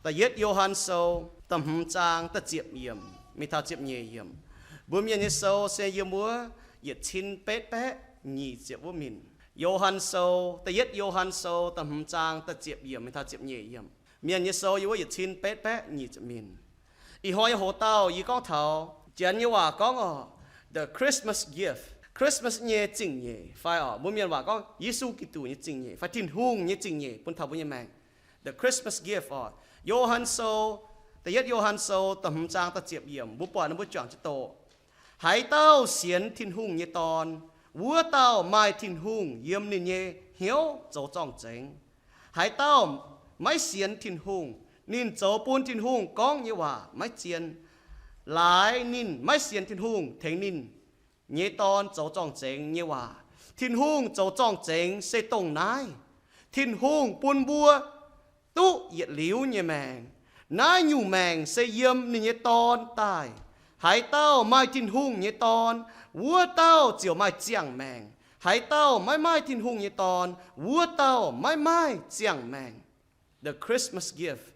Da'yietv Yo^han Sou da'hmz zaang da'ziepc yiemc mingh taux ziepc nyeic yiemc. Mbuo Mienh nyei sou se yiem wuov yietc cin betv baeqv nyic ziepc wuov minc. Yo^han Sou, da'yietv Yo^han Sou da'hmz zaang da'ziepc yiemc mingh taux ziepc nyeic yiemc. Mienh nyei sou yiem wuov yietc cin betv baeqv nyic ziepc minc. Ih hnoi yie hoc dauh yie gorngv taux Janx nyei waac gorngv oc, the Christmas gift, Christmas nyei zingh nyeic, fai oc mbuo Mienh waac gorngv Yesu Giduc nyei zingh nyeic fai Tin-Hungh nyei zingh nyeic bun taux mbuo nyei maengc. The Christmas gift oc. Yo^han Sou, da'yietv Yo^han Sou da'hmz zaang da'ziepc yiemc, mbuo buatc nor mbuo juangc jienv doqc. Haaix dauh sienx Tin-Hungh nyei Dorn, wuov dauh maaih Tin-Hungh yiem ninh nyei hnyouv zoux zorng-zengx. Haaix dauh maiv sienx Tin-Hungh, ninh zoux bun Tin-Hungh gorngv nyei waac maiv zien. Laaix ninh maiv sienx Tin-Hungh tengx ninh nyei Dorn zoux zorng-zengx nyei waac. Tin-Hungh zoux zorng-zengx se dongh naaiv. Tin-Hungh bun mbuo duqv yietc liuz nyei maengc. Naaiv nyungc maengc se yiem ninh nyei Dorn daaih. Haaix dauh maaih Tin-Hungh nyei Dorn, wuov dauh ziouc maaih ziangh maengc. Haaix dauh maiv maaih Tin-Hungh nyei Dorn, wuov dauh maiv maaih ziangh maengc. The Christmas gift,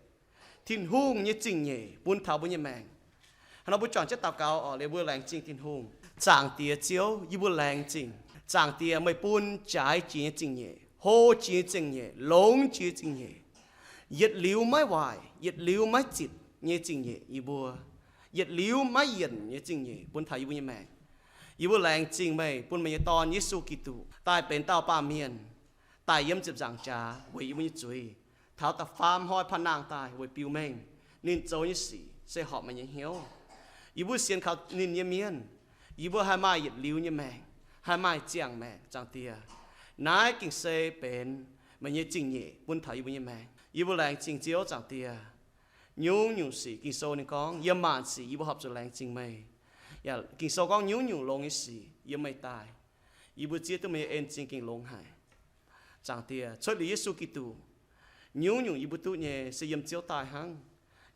Tin-Hungh nyei zingh nyeic bun taux mbuo nyei maengc. Hnangv nor mbuo juangc jienv daux gaux oc, liuz mbuo laengz zingh Tin-Hungh. Zaangc Diex Ziouv, yie mbuo laengz zingh. Zaangc Diex, meih bun jaaix jiex nyei zingh nyeic, hlo jiex nyei zingh nyeic, longx jiex nyei zingh nyeic, yietc liuz maiv waaic, yietc liuz maiv zitc nyei zingh nyeic yie mbuo, yietc liuz maiv yienc nyei zingh nyeic bun taux yie mbuo nyei maengc. Yie mbuo laengz zingh meih bun meih nyei Dorn, Yesu Giduc, daaih benx dauh baamh mienh, daic yiem ziepc nzaangc jaax weic yie mbuo nyei zuiz, taux da'faam hnoi paan-nangh daaih weic biux mengh. Ninh zoux nyei sic se horpc meih nyei hnyouv. Yie mbuo sienx kaux ninh nyei mienh, yie mbuo haih maaih yietc liuz nyei maengc, haih maaih ziangh maengc, Zaangc Diex. Naaiv gengh se benx meih nyei zingh nyeic bun taux yie mbuo nyei maengc. Yie mbuo laengz zingh Ziouv, Zaangc Diex. Nyungc-nyungc sic Ging-Sou ninh gorngv, yiem maanc sic yie mbuo horpc zuqc laengz zingh meih. Yaac Ging-Sou gorngv nyungc-nyungc longx nyei sic yiem meih daaih. Yie mbuo zieqv duqv meih nyei en-zingh gengh longx haic. Zaangc Diex, cuotv liuz Yesu Giduc, nyungc-nyungc yie mbuo duqv nyei se yiem Ziouv daaih hnangv.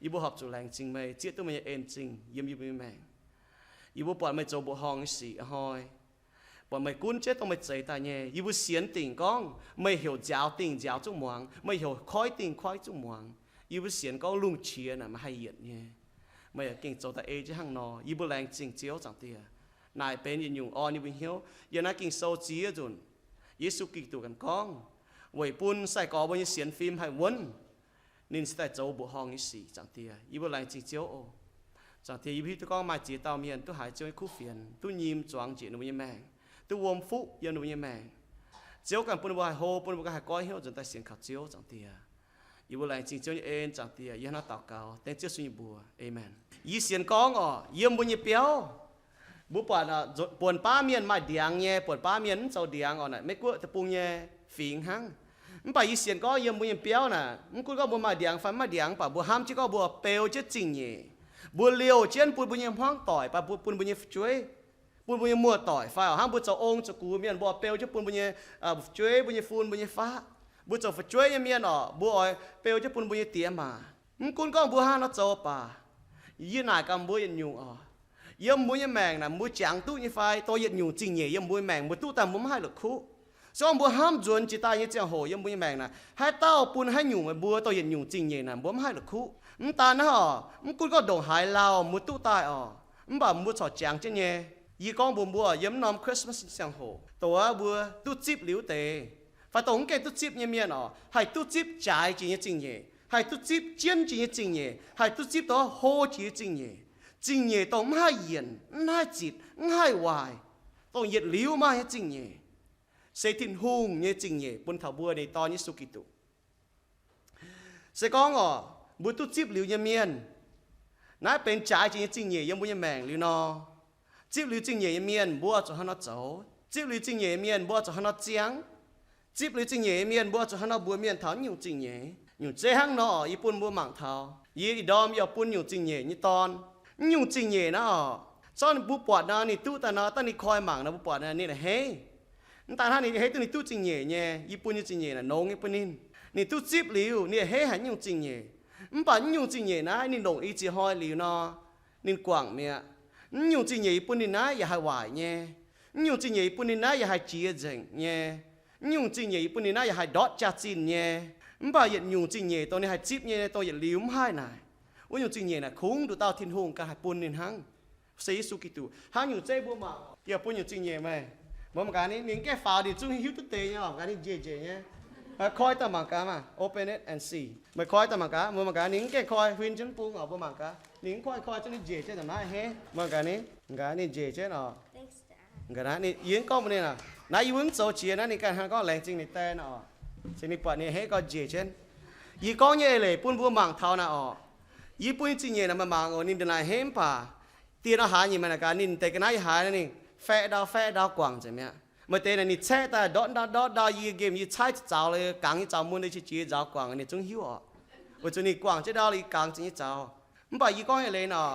Yie mbuo horpc zuqc laengz zingh meih zieqv duqv meih nyei en-zingh yiem yie mbuo nyei maengc. Yie mbuo buatc meih zoux mbuoqc horngh nyei sic a'hnoi, buatc meih gunv jienv dongh meih zeix daaih nyei. Yie mbuo sienx dingc gorngv meih heuc nziaaux dingh nziaaux zuqc muangx, meih heuc koiv dingh koiv zuqc muangx. Yie mbuo sienx gorngv lungh qiex naaic meih haih yietc nyei. Meih yaac gengh zoux daaih ei jienv hnangv nor. Yie mbuo laengz zingh Ziouv, Zaangc Diex. Naaic benx yietc nyungc orn yie mbuo hnyouv. Yiem naaiv Ging-Sou ziex nzunc, Yesu Giduc ganh gorngv, weic bun sai-gorx mbuo nyei sienx fim haih wuonv, ninh cingx daaih zoux mbuoqc horngh nyei sic, Zaangc Diex. Yie mbuo laengz zingh Ziouv oc. Zaangc Diex, yie mbuo hiuv duqv gorngv maaih ziex dauh mienh duqv haiz Ziouv nyei kuv fienx, duqv nyim zuangx njiec ninh mbuo nyei maengc, duqv wuom fuqv yiem ninh mbuo nyei maengc. Ziouv ganh bun ninh mbuo haih hlo, bun ninh mbuo ganh haih goiv hnyouv nzuonx daaih sienx kaux Ziouv, Zaangc Diex. Yie mbuo laengz zingh Ziouv nyei en, Zaangc Diex. Yie hnangv naaiv daux gaux dengv Ziouv Yesu nyei mbuox. Aamen. Yie sienx gorngv oc, yiem mbuo nyei biauv, mbuo buatc buonc baav mienh maaih ndiangx nyei, buonc baav mienh mv zoux ndiangx oc. Naaic Meiv-Guoqv deic-bung nyei fingx hnangv. Mv baac yie sienx gorngv yiem mbuo nyei biauv naaic, mv gunv gorngv mbuo maaih ndiangx fai mv maaih ndiangx, mv baac mbuo hnamv jienv gorngv mbuo beu jienv zingh nyeic. Mbuo liouh jienv bun mbuo nyei hmuangv doic, bun mbuo nyei fu'jueiv, bun mbuo nyei muoz-doic fai oc, hnangv mbuo zoux ong zoux gux mienh, mbuo oix beu jienv bun mbuo nyei fu'jueiv, mbuo nyei fun, mbuo nyei faqv. Mbuo zoux fu'jueiv nyei mienh oc, mbuo oix beu jienv bun mbuo nyei diex maac. Mv gunv gorngv mbuo hnangv nor zoux baac, yie naaic gaax mbuo yietc nyungc oc, yiem mbuo nyei maengc naaic mbuo jangx duqv nyei fai, dongh yietc nyungc zingh nyeic yiem mbuo nyei maengc mbuo duqv daaih mbuo mv haih la'kuqv. Se gorngv mbuo hnamv nzuonx jiex daaih nyei ziangh hoc yiem mbuo nyei maengc naaic, haaix dauh bun haaix nyungc meih mbuo dongh yietc nyungc zingh nyeic naaic mbuo mv haih la'kuqv. Mv daan hnangv oc, mv gunv gorngv ndongc haaix lauh mbuo duqv daaih oc, mv baac mbuo corc jangx jienv nyei. Yie gorngv mbuox mbuo yiem mv norm Christmas ziangh hoc, dongh wuov mbuo duqv zipv liuz deix, fai dongh mv gaengh duqv zipv nyei mienh oc, haih duqv zipv jaaix jiex nyei zingh nyeic, haih duqv zipv jienv jiex nyei zingh nyeic, haih duqv zipv dongh hlo jiex nyei zingh nyeic. Zingh nyeic dongh mv haih yienc, mv haih zitc, mv haih waaic, dongh yietc liuz maaih nyei zingh nyeic, se Tin-Hungh nyei zingh nyeic bun taux mbuo ninh Dorn Yesu Giduc. Se gorngv oc, mbuo duqv zipv liuz nyei mienh, naaiv benx jaaix jiex nyei zingh nyeic yiem mbuo nyei maengc liuz nor, zipv liuz zingh nyeic nyei mienh mbuo oix zuqc hnangv nor zoux? Zipv liuz zingh nyeic nyei mienh mbuo oix zuqc hnangv nor ziangh? Zipv liuz zingh nyeic nyei mienh mbuo oix zuqc hnangv nor mbuox mienh taux nyungc zingh nyeic? Nyungc zeiv hnangv nor, yie bun mbuo mangc taux. Yie ih ndorm yaac bun nyungc zingh nyeic nyei dorn. Mv nyungc zingh nyeic naaiv oc, zorqv mbuo buatc nor, ninh duqv daaih nor, dangh ninh koi mangc nor, mbuo buatc nor ninh a'hneiv. Mv daan hnangv, ninh a'hneiv duqv ninh duqv zingh nyeic nyei. Yie bun nyei zingh nyeic naaic nongx nyei bun ninh. Ninh duqv zipv liuz, ninh a'hneiv haic nyungc zingh nyeic. Mv baac mv nyungc zingh nyeic naaiv ninh longc i ziex hnoi liuz nor, ninh guangc mi'aqv. Mv nyungc zingh nyeic yie bun ninh naaiv yaac haih waaic nyei. Mv nyungc zingh nyeic yie bun ninh naaiv yaac haih jiex nzengc nyei. Mv nyungc zingh nyeic yie bun ninh naaiv yaac haih ndortv jaax-zinh nyei. Mv baac yietc nyungc zingh nyeic dongh ninh haih zipv nyei, dongh yietc liuz mv haih naaic. Wuov nyungc zingh nyeic naaic kungx nduqc dauh Tin-Hungh ganh haih bun ninh hnangv, se Yesu Giduc. Hnangv nyungc zeiv mbuo mangc, yie bun nyungc zingh nyeic meih, mbuo mangc gaax, ninh mv gaengh faaux ninh zungv hiuv duqv deix nyei oc. Mangc gaax ninh njiec njiec nyei. Koi daaih mangc gaax maah, open it and see. Meih koi daaih mangc gaax, mbuo mangc gaax ninh mv gaengh koi, huin jienv bung oc, mbuo mangc gaax. Ninh mv koi, koi jienv ninh njiec jienv naaiv a'hneiv. Mangc gaax ninh, mangc gaax ninh njiec jienv oc. Yie mv gorngv mbuox ninh aac, naaiv yie mbuo mv zoux jiex naaiv, ninh ganh hnangv gorngv laengz zingh ninh die nor oc. Se ninh buatc ninh a'hneiv gorx njiec jienv. Yie gorngv nyei eix leiz bun mbuo mangc taux naaic oc. Yie bun nyei zingh nyeic naaic meih mangc oc, ninh ndongc naaic a'hneiv mv baac dieh nor haaix nyungc meih naaic gaax ninh deix ga'naaiv yie haiz naaiv ninh faeqv ndau faeqv ndau guangc nzengc mi'aqv. Maaih deix naaic ninh caeqv daaih ndortv ndau ndortv ndau, yie nqemh yie caaiv zaux lorqc, gangx nyei zaux mun deix qiex jiez nzaaux guangc ninh zungv hiuv oc. Weic zuqc ninh guangc jienv ndau lorqc, yie gangx zingh nyei zaux. Mv baac yie gorngv eix leiz nor,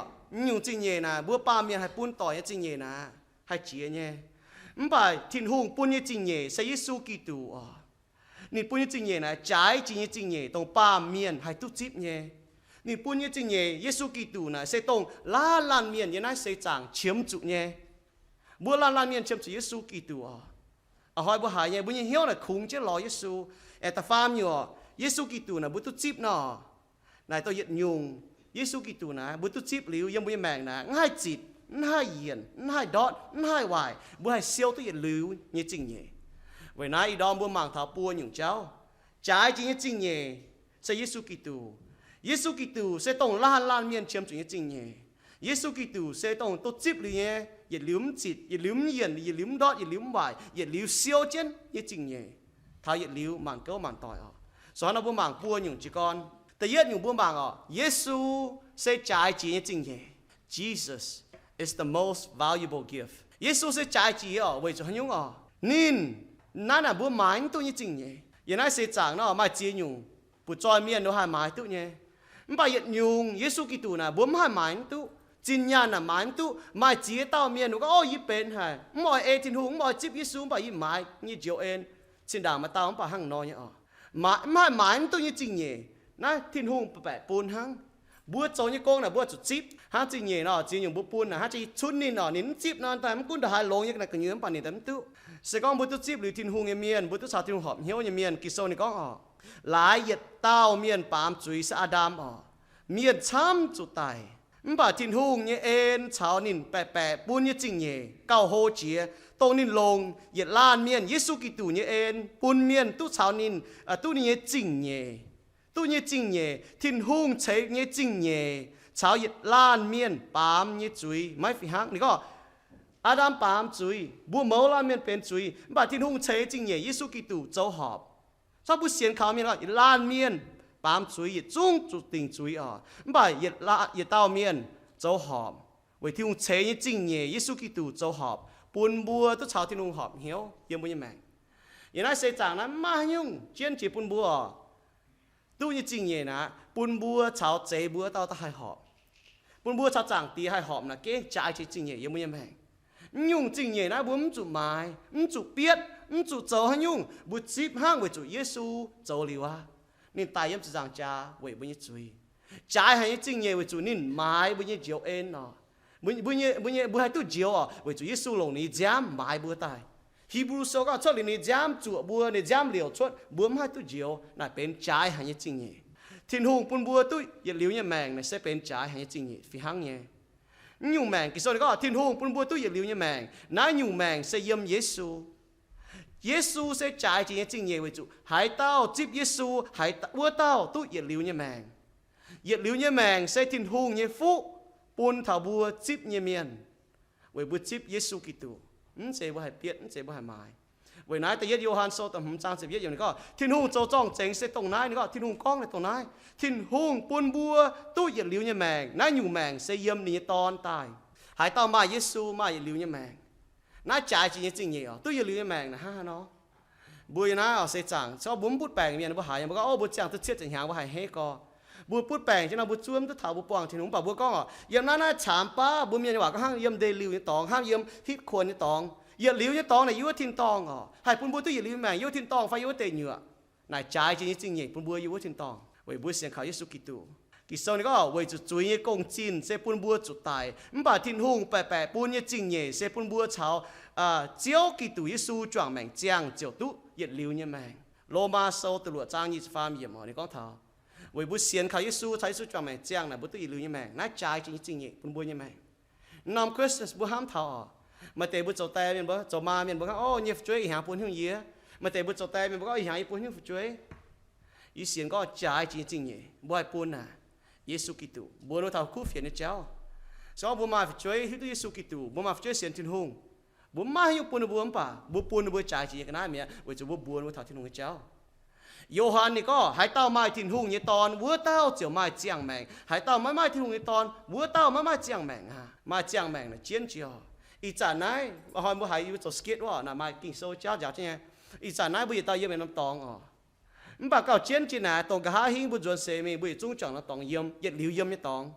nyungc zingh nyeic naaic mbuo baamh mienh haih bun doic nyei zingh nyeic naaic haih jiex nyei. Mv baac Tin-Hungh bun nyei zingh nyeic se Yesu Giduc oc. Ninh bun nyei zingh nyeic naaic jaaix jiex nyei zingh nyeic dongh baamh mienh haih duqv zipv nyei. Ninh bun nyei zingh nyeic Yesu Giduc naaic se dongh laanh laanh mienh yiem naaiv seix zaangc qiemx zuqc nyei. Mbuo laanh laanh mienh qiemx zuqc Yesu Giduc oc. A'hnoi mbuo haiz nyei, mbuo nyei hnyouv naaic kungx jienv lorz Yesu. Aengx da'faam nyungc oc, Yesu Giduc naaic mbuo duqv zipv nor, naaic dongh yietc nyungc, Yesu Giduc naaic mbuo duqv zipv liuz yiem mbuo nyei maengc naaic mv haih zitc, mv haih yienc, mv haih ndortv, mv haih waaic, mbuo haih siou duqv yietc liuz nyei zingh nyeic. Weic naaiv ih ndorm mbuo mangc taux buo nyungc jauv. Jaaix jiex nyei zingh nyeic se Yesu Giduc. Yesu Giduc se dongh laanh laanh mienh qiemx zuqc nyei zingh nyeic. Yesu Giduc se dongh duqv zipv liuz nyei, yietc liuz mv zitc, yietc liuz mv yienc, yietc liuz mv ndortv, yietc liuz mv waaic, yietc liuz siou jienv nyei zingh nyeic, taux yietc liuz maanc gouv maanc doic oc. So hnangv nor mbuo mangc buo nyungc jiez gorn. Da'yietv nyungc mbuo mangc oc, Yesu se jaaix jiex nyei zingh nyeic. Jesus is the most valuable gift. Yesu se jaaix jiex oc. Weic zuqc haaix nyungc oc? Ninh, naaiv naaic mbuo maaiz mv duqv nyei zingh nyeic. Yiem naaiv seix zaangc nor maaih ziex nyungc butv-zoih mienh nor haih maaiz duqv nyei. Mv baac yietc nyungc Yesu Giduc naaic mbuo mv haih maaiz mv duqv. Zinh nyaanh naaic maaiz mv duqv. Maaih ziex dauh mienh nor gorngv, Ov, yie benx haic, mv oix ei Tin-Hungh, mv oix zipv Yesu, mv baac yie maaiz nyei njoux en. Zinh ndaangc maaih dauh mv baac hnangv nor nyei oc. Mv haih maaiz mv duqv nyei zingh nyeic, naaiv Tin-Hungh baeqc bun hnangv. Mbuo zoux nyei gong naaic mbuo zuqc zipv. Hnangv zingh nyeic nor, ziex nyungc mbuo bun naaic hnangv jiex cunv ninh oc, ninh mv zipv nor, daaih mv gunv ndongc haaix longx nyei ga'naaiv gu'nyuoz mv baac ninh daaih mv duqv. Se gorngv mbuo duqv zipv liuz Tin-Hungh nyei mienh, mbuo duqv caux Tin-Hungh horpc hnyouv nyei mienh, Ging-Sou ninh gorngv oc, laaix yietc dauh mienh baamz zuiz se Aa^ndam oc, mienh camv zuqc daic. Mv baac Tin-Hungh nyei en caux ninh baeqc baeqc bun nyei zingh nyeic gauh hlo jiex, dongh ninh longc yietc laanh mienh Yesu Giduc nyei en bun mienh duqv caux ninh, duqv ninh nyei zingh nyeic. Duqv nyei zingh nyeic, Tin-Hungh ceix nyei zingh nyeic caux yietc laanh mienh baamz nyei zuiz maiv fih hnangv. Ninh gorngv, Aa^ndam baamz zuiz, mbuo mouz laanh mienh benx zuiz, mv baac Tin-Hungh ceix zingh nyeic Yesu Giduc zoux horpc. Corc mbuo sienx kaux mienh gorngv yietc laanh mienh baamz zuiz, yietc zungv zuqc dingc zuiz oc. Mv baac yietc dauh mienh zoux horpc weic Tin-Hungh ceix nyei zingh nyeic Yesu Giduc zoux horpc bun mbuo duqv caux Tin-Hungh horpc hnyouv yiem mbuo nyei maengc. Yiem naaiv seix zaangc naaiv maiv maaih haaix nyungc jienv jiex bun mbuo oc. Duqv nyei zingh nyeic naaic bun mbuo caux zeix mbuo dauh daaih haih horpc, bun mbuo caux Zaangc Diex haih horpc naaic gengh jaaix jiex zingh nyeic yiem mbuo nyei maengc. Mv nyungc zingh nyeic naaiv mbuo mv zuqc maaiz, mv zuqc bietv, mv zuqc zoux haaix nyungc, mbuo zipv hnangv weic zuqc Yesu zoux liuz aqv. Ninh daic yiem ziepc nzaangc jaax weic mbuo nyei zuiz. Jaaix haic nyei zingh nyeic weic zuqc ninh maaiz mbuo nyei njoux en oc. Mbuo, mbuo haih duqv njoux oc, weic zuqc Yesu longc ninh nyei nziaamv maaiz mbuo daaih. Hipv^lu Sou gorngv cuotv liuz ninh nyei nziaamv zuoqc mbuo, ninh nyei nziaamv liouc cuotv, mbuo mv haih duqv njoux. Naaic benx jaaix haic nyei zingh nyeic. Tin-Hungh bun mbuo duqv yietc liuz nyei maengc naaic se benx jaaix haic nyei zingh nyeic fih hnangv nyei. Mv nyungc maengc, Ging-Sou ninh gorngv Tin-Hungh bun mbuo duqv yietc liuz nyei maengc. Naaiv nyungc maengc se yiem Yesu. Yesu se jaaix jiex nyei zingh nyeic weic zuqc haaix dauh zipv Yesu, haaix, wuov dauh duqv yietc liuz nyei maengc. Yietc liuz nyei maengc se Tin-Hungh nyei fuqv bun taux mbuo zipv nyei mienh, weic mbuo zipv Yesu Giduc. Mv zeiz mbuo haih bietv, mv zeiz mbuo haih maaiz. Weic naaiv da'yietv Yo^han Sou da'hmz zaang ziepc yietv yiemc ninh gorngv Tin-Hungh zoux zorng-zengx se dongh naaiv. Ninh gorngv, Tin-Hungh gorngv naaiv dongh naaiv. Tin-Hungh bun mbuo duqv yietc liuz nyei maengc. Naaiv nyungc maengc se yiem ninh nyei Dorn daaih. Haaix dauh maaih Yesu maaih yietc liuz nyei maengc. Naaiv jaaix jiex nyei zingh nyeic oc. Duqv yietc liuz nyei maengc naaic hnangv haaix nor? Mbuo yiem naaiv oc, seix zaangc se gorngv mbuo mv butv baengc mienh, mbuo haiz mbuo gorngv, Ov, mbuo ziangh duqv cietv ziepc hnyangx mbuo haih hneiv gorx. Mbuo butv baengc jienv nor mbuo zuov mv duqv taux mbuo buangh Tin-Hungh. Mv baac mbuo gorngv oc, yiem naaiv, naaiv caamx baav mbuo mienh nyei waac gorngv hnangv yiem ndeic-liuh nyei dorngx, hnangv yiem hitv kuonx nyei dorngx naaic yiem wuov tin-dorngh oc. Haih bun mbuo duqv yietc liuz maengc yiem wuov tin-dorngh fai yiem wuov deic nyuoqc. Naaic jaaix jiex nyei zingh nyeic bun mbuo yiem wuov tin-dorngh weic mbuo sienx kaux Yesu Giduc. Ging-Sou ninh gorngv weic zuqc zuiz nyei gong-zinh se bun mbuo zuqc daic, mv baac Tin-Hungh baeqc baeqc bun nyei zingh nyeic se bun mbuo caux Ziouv Giduc Yesu juangc maengc ziangh ziouc duqv yietc liuz nyei maengc. Lomaa Sou da'luoqc zaang nyic ziepc faam yiemc oc, ninh gorngv taux weic mbuo sienx kaux Yesu, caux Yesu juangc maengc ziangh naaic mbuo duqv yietc liuz nyei maengc. Naaiv jaaix jiex nyei zingh nyeic bun mbuo nyei maengc. Norm Christmas mbuo hnamv taux oc, maaih deix mbuo zoux die mienh, mbuo zoux maa mienh, mbuo gorngv, O, yie nyei fu'jueiv ih hnyangx bun haaix nyungc yie? Maaih deix mbuo zoux die mienh, mbuo gorngv, Ih hnyangx yie bun haaix nyungc fu'jueiv? Yie sienx gorngv jaaix jiex nyei zingh nyeic mbuo haih bun naaic Yesu Giduc, mbuox ninh mbuo taux kuv fienx nyei jauv. Se gorngv mbuo maaih fu'jueiv hiuv duqv Yesu Giduc, mbuo maaih fu'jueiv sienx Tin-Hungh, mbuo mv maaih haaix nyungc bun ninh mbuo, mv baac mbuo bun ninh mbuo jaaix jiex nyei ga'naaiv mi'aqv, weic zuqc mbuo mbuox ninh mbuo taux Tin-Hungh nyei jauv. Yo^han ninh gorngv, Haaix dauh maaih Tin-Hungh nyei Dorn, wuov dauh ziouc maaih ziangh maengc. Haaix dauh maiv maaih Tin-Hungh nyei Dorn, wuov dauh maiv maaih ziangh maengc aqv. Maaih ziangh maengc naaic jienv jiex oc. Ih zanc naaiv hnoi mbuo haiz yie mbuo zoux skit wuov naaic maaih Ging-Sou jauv njaaux jienv nyei. Ih zanc naaiv mbuo yietc dauh yiem yietc norm dorngx oc. Mv baac gauh jienv jiex naaic, dongh nqa'haav hingv mbuo nzuonx seix mingh, mbuo yietc zungv juangc norm dorngx yiem, yietc liuz yiem nyei dorngx.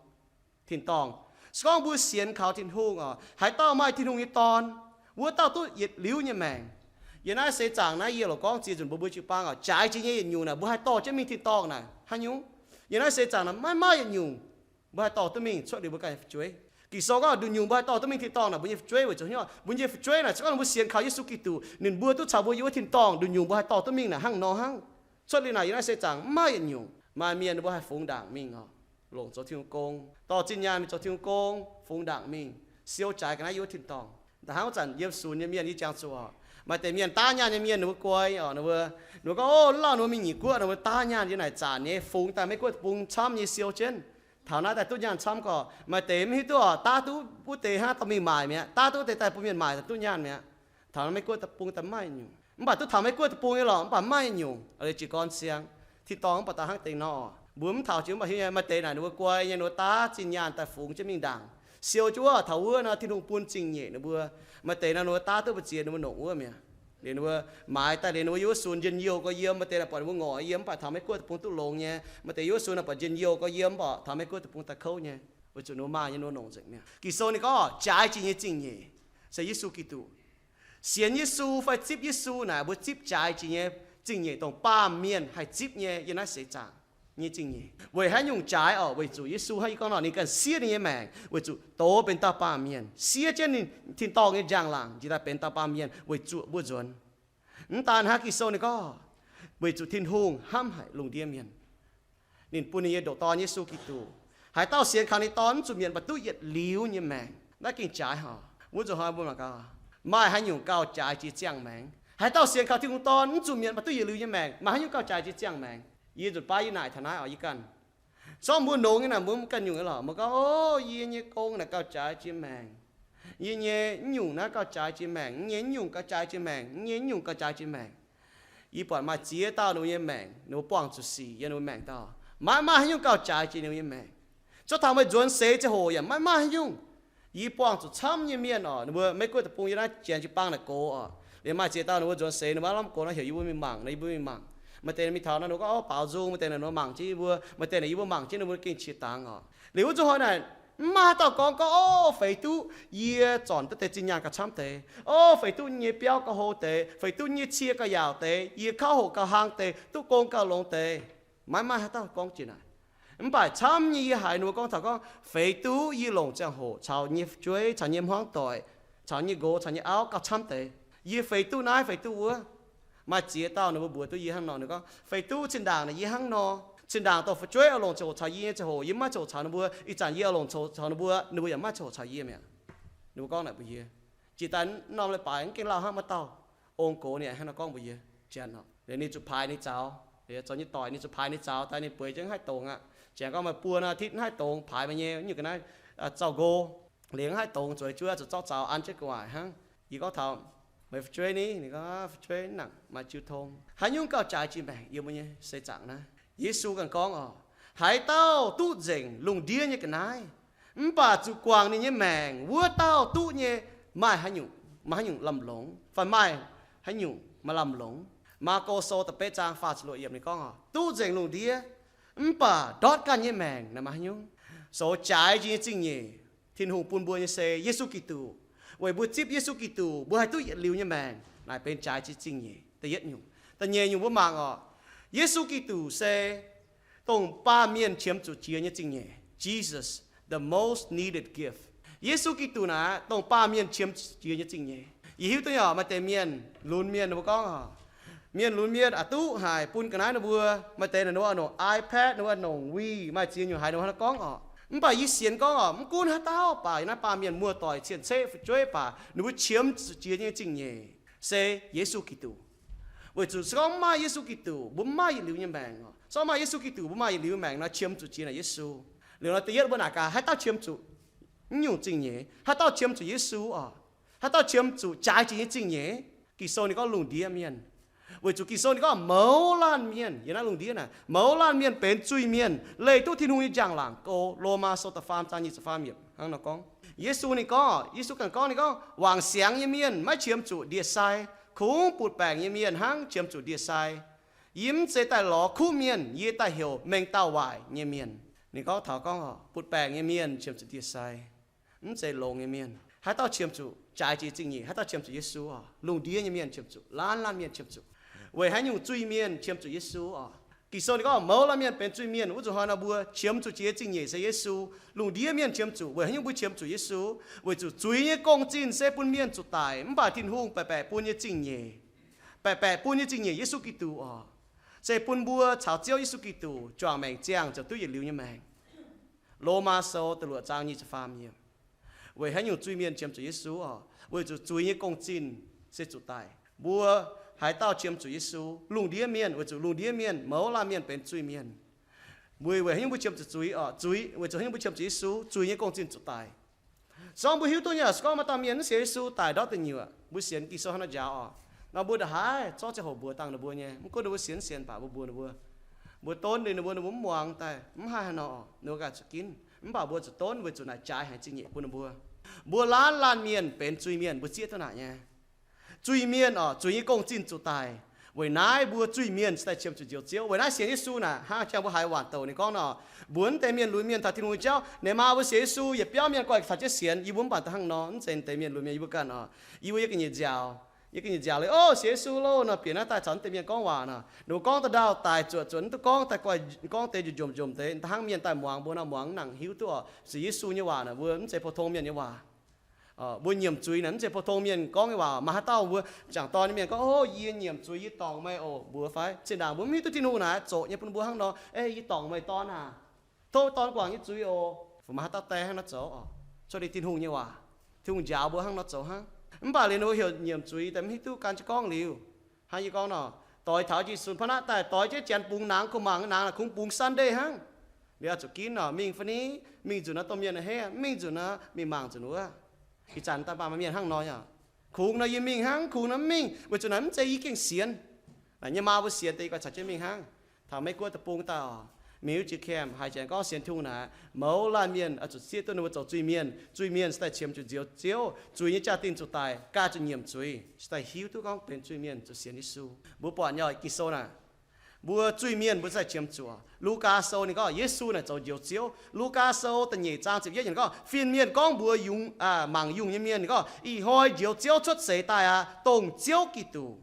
Tin-dorngh. Se gorngv mbuo sienx kaux Tin-Hungh oc, haaix dauh maaih Tin-Hungh nyei Dorn, wuov dauh duqv yietc liuz nyei maengc. Yiem naaiv seix zaangc naaiv yie loc gorngv ziex nzunc mbuo mbuo jiu-baang oc, jaaix jiex nyei yietc nyungc naaic mbuo haih dorh jienv mingh tin-dorngh naaic haaix nyungc? Yiem naaiv seix zaangc naaic maiv maaih yietc nyungc mbuo haih dorh duqv mingh cuotv liuz mbuo ganh nyei fu'jueiv. Ging-Sou gorngv nduqc nyungc mbuo haih dorh duqv mingh tin-dorngh naaic mbuo nyei fu'jueiv weic zuqc haaix nyungc? Mbuo nyei fu'jueiv naaic se gorngv mbuo sienx kaux Yesu Giduc, ninh mbuo duqv caux mbuo yiem wuov tin-dorngh, nduqc nyungc mbuo haih dorh duqv mingh naaic hnangv nor hnangv. Cuotv liuz naaic yiem naaiv seix zaangc maiv maaih yietc nyungc. Maaih mienh ninh mbuo haih fungx ndaangc mingh oc, longc zoux Tin-Hungh gong, dorh zinh nyaanh mingh zoux Tin-Hungh gong, fungx ndaangc mingh, siou jaaix ga'naaiv yiem wuov tin-dorngh. Da'hnangv wuov zanc yiem sunx nyei mienh yie jangx zuqc oc, maaih deix mienh daav nyaanh nyei mienh ninh mbuo guai oc, ninh mbuo, ninh mbuo gorngv, O, lauh ninh mbuo mingh nyic guoqv ninh mbuo daav nyaanh yiem naaic zanc nyei, fungx daaih Meiv Guoqv deic-bung camv nyei siou jienv. Taux naaiv daaih duqv nyaanh camv gorqv, maaih deix mv hiuv duqv oc, daav duqv wuov deix hnangv dorh mingh maaic mi'aqv, daav duqv wuov deix daaih bun mienh maaic daaih duqv nyaanh mi'aqv. Taux naaiv Meiv Guoqv deic-bung daaih maiv nyungc. Mv baac duqv taux Meiv Guoqv deic-bung nyei lorqc, mv baac maiv nyungc. Aa, jiez gorn siang, tin-dorngh mv baac daaih hnangv deix nor oc. Mbuo mv taux jiex mv baac hiuv nyei, maaih deix naaic ninh mbuo guai nyei, ninh mbuo daav zinh nyaanh daaih fungx jienv mingh ndaangc, siou jienv wuov taux wuov nor Tin-Hungh bun zingh nyeic ninh mbuo. Maaih deix nor ninh mbuo daav duqv mbu'ziex ninh mbuo nongc wuov mi'aqv. Liuz ninh mbuo maaiz daaih liuz ninh mbuo yiem wuov sunx njien-youh gorx yiem, maaih deix naaic buatc ninh mbuo ngorc yiem mv baac taux Meiv Guoqv deic-bung duqv longx nyei, maaih deix yiem wuov sunx naaic buatc njien-youh gorx yiem mv baac taux Meiv Guoqv deic-bung daaih kouv nyei. Weic zuqc ninh mbuo maaih nyei ninh mbuo nongc nzengc mi'aqv. Ging-Sou ninh gorngv jaaix jiex nyei zingh nyeic se Yesu Giduc. Sienx Yesu fai zipv Yesu naaic mbuo zipv jaaix jiex nyei zingh nyeic dongh baamh mienh haih zipv nyei yiem naaiv seix zaangc nyei zingh nyeic. Weic haaix nyungc jaaix oc? Weic zuqc Yesu hnangv yie gorngv nor ninh ganh siev ninh nyei maengc weic zuqc doz benx dauh baamh mienh, siev jienv ninh tin-dorngh nyei njang-laangc njiec daaih benx dauh baamh mienh weic zuqc mbuo nzuonx. Mv daan hnangv, Ging-Sou ninh gorngv weic zuqc Tin-Hungh hnamv haic lungh ndiev mienh, ninh bun ninh nyei ndoqc Dorn Yesu Giduc. Haaix dauh sienx kaux ninh Dorn mv zuqc mietc, mv baac duqv yietc liuz nyei maengc. Naaiv gengh jaaix haic. Wuov nzunc hnoi mbuo mangc gaax, maaih haaix nyungc gauh jaaix jiex ziangh maengc? Haaix dauh sienx kaux Tin-Hungh Dorn mv zuqc mietc, mv baac duqv yietc liuz nyei maengc. Maaih haaix nyungc gauh jaaix jiex ziangh maengc? Yie nzunc baav yie naaic taux naaiv oc, yie ganh. Zorqv mbuo longx nyei naaic, mbuo mv ganh nyungc nyei lorqc. Mbuo gorngv, O, yie nyei gong naaic gauh jaaix jiex maengc. Yie nyei mv nyungc naaiv gauh jaaix jiex maengc. Yie nyei mv nyungc gauh jaaix jiex maengc. Yie nyei mv nyungc gauh jaaix jiex maengc. Yie buatc maaih ziex dauh ninh mbuo nyei maengc ninh mbuo buangh zuqc sic yiem ninh mbuo maengc dauh. Maiv maaih haaix nyungc gauh jaaix jiex ninh mbuo nyei maengc. Zorqv taux meih nzuonx seix ziangh hoc yaac maiv maaih haaix nyungc. Yie buangh zuqc camv nyei mienh oc, ninh mbuo Meiv Guoqv deic-bung yiem naaiv janx jiu-baang naaic gox oc. Liuz maaih ziex dauh ninh mbuo nzuonx seix ninh mbuo lamh gox nor heuc yie mbuo mingh mangc, yie mbuo mingh mangc. Maaih deix mingh taux nor ninh mbuo gorngv, O, baaux nzung. Maaih deix naaic ninh mbuo mangc jienv yie mbuo, maaih deix naaic yie mbuo mangc jienv ninh mbuo gengh qiex dangx oc. Liuz wuov nzunc hnoi naaic, mv maaih haaix dauh gorngv, gorngv, O, feix duqv yie zornc duqv deix zinh nyaanh gauh camv deix. O, feix duqv nyei biauv gauh hlo deix. Feix duqv nyei cie gauh yaauc deix. Yie kauv hoqc gauh hlang deix, duqv gong gauh longx deix. Maiv maaih haaix dauh gorngv jiex naaic. Mv baac camv nyei yie haiz ninh mbuo gorngv taux gorngv, Feix duqv yie longc ziangh hoc caux nyei fu'jueiv, caux nyei hmuangv doic, caux nyei nqox, caux nyei auv gauh camv deix. Yie feix duqv naaiv, feix duqv wuov. Maaih ziex dauh ninh mbuo mbuox duqv yie hnangv nor, ninh gorngv, Feix duqv zinh ndaangc naaic yie hnangv nor. Zinh ndaangc dongh fu'jueiv oix longc ziangh hoc caux yie nyei ziangh hoc, yie mv maaih ziangh hoc caux ninh mbuo. Ih zanc yie oix longc ziangh hoc caux ninh mbuo, ninh mbuo yaac mv maaih ziangh hoc caux yie mi'aqv. Ninh mbuo gorngv naaic mbuox yie. Jiex daaih norm leiz-baaix mv gengh lauh hnangv, maaih dauh ong-gox ninh hnangv nor gorngv mbuox yie, Janx oc, liuz ninh zuqc paaix ninh zaux, liuz zoux nyei doic ninh zuqc paaix ninh zaux daaih, ninh bueix jienv mv haih dongz aqv. Janx gorngv maaih buo nor titv mv haih dongz, paaix meih nyei, nyungc ga'naaiv zauh nqo. Liuz mv haih dongz, zueiz juov zuqc zorqv zaux an jienv gu'nguaaic hnangv. Yie gorngv taux, Meih fu'jueiv ni? Ninh gorngv, Fu'jueiv nangc, maaih jiu tong. Haaix nyungc gauh jaaix jiex maengc yiem mbuo nyei seix zaangc naaiv? Yesu ganh gorngv oc, Haaix dauh duqv nzengc lungh ndiev nyei ga'naaiv, mv baac zuqc guangc ninh nyei maengc, wuov dauh duqv nyei maaih haaix nyungc, maaih haaix nyungc lamh longx, fai maaih haaix nyungc maaih lamh longx? Maako Sou da'betv zaang faah ziepc luoqc yiemc ninh gorngv oc, Duqv nzengc lungh ndiev mv baac ndortv ganh nyei maengc naaic maaih haaix nyungc? Zoux jaaix jiex nyei zingh nyeic Tin-Hungh bun mbuo nyei se Yesu Giduc. Weic mbuo zipv Yesu Giduc, mbuo haih duqv yietc liuz nyei maengc. Naaic benx jaaix jiex zingh nyeic da'yietv nyungc. Da'nyeic nyungc mbuo mangc oc, Yesu Giduc se dongh baamh mienh qiemx zuqc jiex nyei zingh nyeic. Jesus, the most needed gift. Yesu Giduc naaic dongh baamh mienh qiemx zuqc jiex nyei zingh nyeic. Yie hiuv duqv nyei oc, maaih deix mienh, lunx mienh ninh mbuo gorngv oc, Mienh lunx mienh aqc duqv haic bun ga'naaiv ninh mbuo, maaih deix ninh mbuo nongc iPad, ninh mbuo nongc Wii, maaih ziex nyungc haiz ninh mbuo hnangv naaiv gorngv oc. Mv baac yie sienx gorngv oc, mv gunv haaix dauh baac yiem naaiv baamh mienh muoz-doic cien-ceqv fu'jueiv baac ninh mbuo qiemx zuqc jiex nyei zingh nyeic se Yesu Giduc. Weic zuqc se gorngv mv maaih Yesu Giduc, mbuo mv maaih yietc liuz nyei maengc oc. Se gorngv maaih Yesu Giduc, mbuo maaih yietc liuz maengc nor, qiemx zuqc jiex naaic Yesu. Liuz nor da'yietv mbuo naaic gaax haaix dauh qiemx zuqc mv nyungc zingh nyeic, haaix dauh qiemx zuqc Yesu oc, haaix dauh qiemx zuqc jaaix jiex nyei zingh nyeic. Ging-Sou ninh gorngv lungh ndiev mienh. Weic zuqc Ging-Sou ninh gorngv mouz laanh mienh, yiem naaiv lungh ndiev naaic, mouz laanh mienh benx zuiz-mienh leih duqv Tin-Hungh nyei njang-laangc go. Lomaa Sou da'faam zaang nyic ziepc faam yiemc hnangv nor gorngv. Yesu ninh gorngv, Yesu ganh gorngv, ninh gorngv, wangc siangx nyei mienh maiv qiemx zuqc ndie-sai, kungx butv-baengc nyei mienh hnangv qiemx zuqc ndie-sai. Yie mv zeiz daaih lorz kuv mienh, yie daaih heuc mengh dauh waaic nyei mienh. Ninh gorngv taux gorngv butv-baengc nyei mienh qiemx zuqc ndie-sai, mv zeiz longx nyei mienh. Haaix dauh qiemx zuqc jaaix jiex zingh nyeic? Haaix dauh qiemx zuqc Yesu oc? Lungh ndiev nyei mienh qiemx zuqc, laanh laanh mienh qiemx zuqc. Weic haaix nyungc zuiz-mienh qiemx zuqc Yesu oc? Ging-Sou ninh gorngv mouz laanh mienh benx zuiz-mienh. Wuov zuqc hnoi nor mbuo qiemx zuqc jiex zingh nyeic se Yesu. Lungh ndiev mienh qiemx zuqc. Weic haaix nyungc mbuo qiemx zuqc Yesu? Weic zuqc zuiz nyei gong-zinh se bun mienh zuqc daic, mv baac Tin-Hungh baeqc baeqc bun nyei zingh nyeic, baeqc baeqc bun nyei zingh nyeic Yesu Giduc oc, se bun mbuo caux Ziouv Yesu Giduc juangc maengc ziangh ziouc duqv yietc liuz nyei maengc. Lomaa Sou da'luoqc zaang nyic ziepc faam yiemc. Weic haaix nyungc zuiz-mienh qiemx zuqc Yesu oc? Weic zuqc zuiz nyei gong-zinh se zuqc daic. Mbuo haaix dauh qiemx zuqc Yesu? Lungh ndiev mienh. Weic zuqc lungh ndiev mienh, mouz laanh mienh benx zuiz-mienh. Weic, weic haaix nyungc mbuo qiemx zuqc zuiz oc? Zuiz, weic zuqc haaix nyungc mbuo qiemx zuqc Yesu? Zuiz nyei gong-zinh zuqc daic. Se gorngv mbuo hiuv duqv nyei, se gorngv maaih dauh mienh mv sienx Yesu daic ndortv deic nyuoqc, mbuo sienx Ging-Sou hnangv naaiv njaaux oc, nor mbuo ndongc haaix zorqv ziangh hoc mbuox dangh ninh mbuo nyei. Mv gunv ninh mbuo sienx mv sienx baac mbuo mbuox ninh mbuo, mbuo donv ninh, ninh mbuo, ninh mbuo mv muangx daaih, mv haih haaix nor, ninh mbuo ganh zuqc ginv. Mv baac mbuo zuqc donv weic zuqc naaic jaaix haic zingh nyeic bun ninh mbuo. Mbuo laanh laanh mienh benx zuiz-mienh, mbuo zieqv duqv naaic nyei. Zuiz-mienh oc, zuiz nyei gong-zinh zuqc daic. Weic naaiv mbuo zuiz-mienh cingx daaih qiemx zuqc Njoux Ziouv. Weic naaiv sienx Yesu naaic, hnangv jang mbuo haiz waanc douc ninh gorngv nor, mbuox deix mienh lunx mienh taux Tin-Hungh nyei jauv, ninh maa mbuo sienx Yesu, yietc biauv mienh guai caux jienv sienx. Yie mbuo mv baac da'hnangv nor, mv zeiz deix mienh lunx mienh, yie mbuo ganh oc. Yie mbuo yiem ga'nyiec nziaaux, yiem ga'nyiec nziaaux liuz, o, sienx Yesu loh nor, bieqc naaiv daaih caux deix mienh gorngv waac nor, ninh mbuo gorngv da'ndauh daaih zuoqc zuoqc mv duqv gorngv, daaih guai gorngv deix njomc njomc deix, da'hnangv mienh daaih muangx mbuo nor, muangx mv nangc hiuv duqv oc. Sienx Yesu nyei waac naaic mbuo mv zeiz pou-tong mienh nyei waac. Mbuo nyiemc zuiz naaic mv zeiz pou-tong mienh gorngv nyei waac. Maaih haaix dauh mbuo jangc dorn nyei mienh gorngv, o, yie nyiemc zuiz, yie dorngc meih oc, mbuox fai? Zinh ndaangc mbuo mv hiuv duqv Tin-Hungh naaic zorc nyei bun mbuo hnangv nor, ei, yie dorngc meih dorn aac. Tov dorn guangc yie zuiz oc. Fai maaih haaix dauh die hnangv nor zoux oc? Cuotv liuz Tin-Hungh nyei waac, Tin-Hungh njaaux mbuo hnangv nor zoux hnangv. Mv baac liuz ninh mbuo heuc nyiemc zuiz daaih mv hiuv duqv gan jienv gorngv liuz, hnangv yie gorngv nor, doix taux jiu sunx pa'naaiv daaih doix jienv janx bungx nangx kuh mangc, nangx naaic kungx bungx Sunday hnangv. Liuz oix zuqc ginv nor, mingh fai ni, mingh nzunc naaiv domh mienh a'hneiv, mv mingh nzunc naaiv mingh mangc nzunc wuov. Ih zanc daaih mv baac maaih mienh hnangv nor yaac, kungx nor yie mingh hnangv, kungx nor mv mingh, weic zuqc naaic mv zeiz yie gengh sienx. Naaic nyei maa mbuo sienx deix, yie guai caux jienv mingh hnangv. Taux Meiv Guoqv deic-bung daaih oc, mingh wuov jiex camp haiz janx gorngv sienx Tin-Hungh naaic, mouz laanh mienh oix zuqc zieqv duqv ninh mbuo zoux zuiz-mienh. Zuiz-mienh cingx daaih qiemx zuqc Njoux Ziouv. Zuiz nyei jaa-dingh zuqc daic, ganh zuqc nyiemc zuiz, cingx daaih hiuv duqv gorngv benx zuiz-mienh, zuqc sienx Yesu. Mbuo buatc nyei Ging-Sou naaic, mbuo zuiz-mienh mbuo cingx daaih qiemx zuqc. Lugaa Sou ninh gorngv Yesu naaic zoux Njoux Ziouv. Lugaa Sou da'nyeic zaang ziepc yietv yiemc gorngv, fin-mienh gorngv mbuox yungz, mangc yungh nyei mienh, ninh gorngv, ih hnoi Njoux Ziouv cuotv seix daaih aqv, dongh Ziouv Giduc.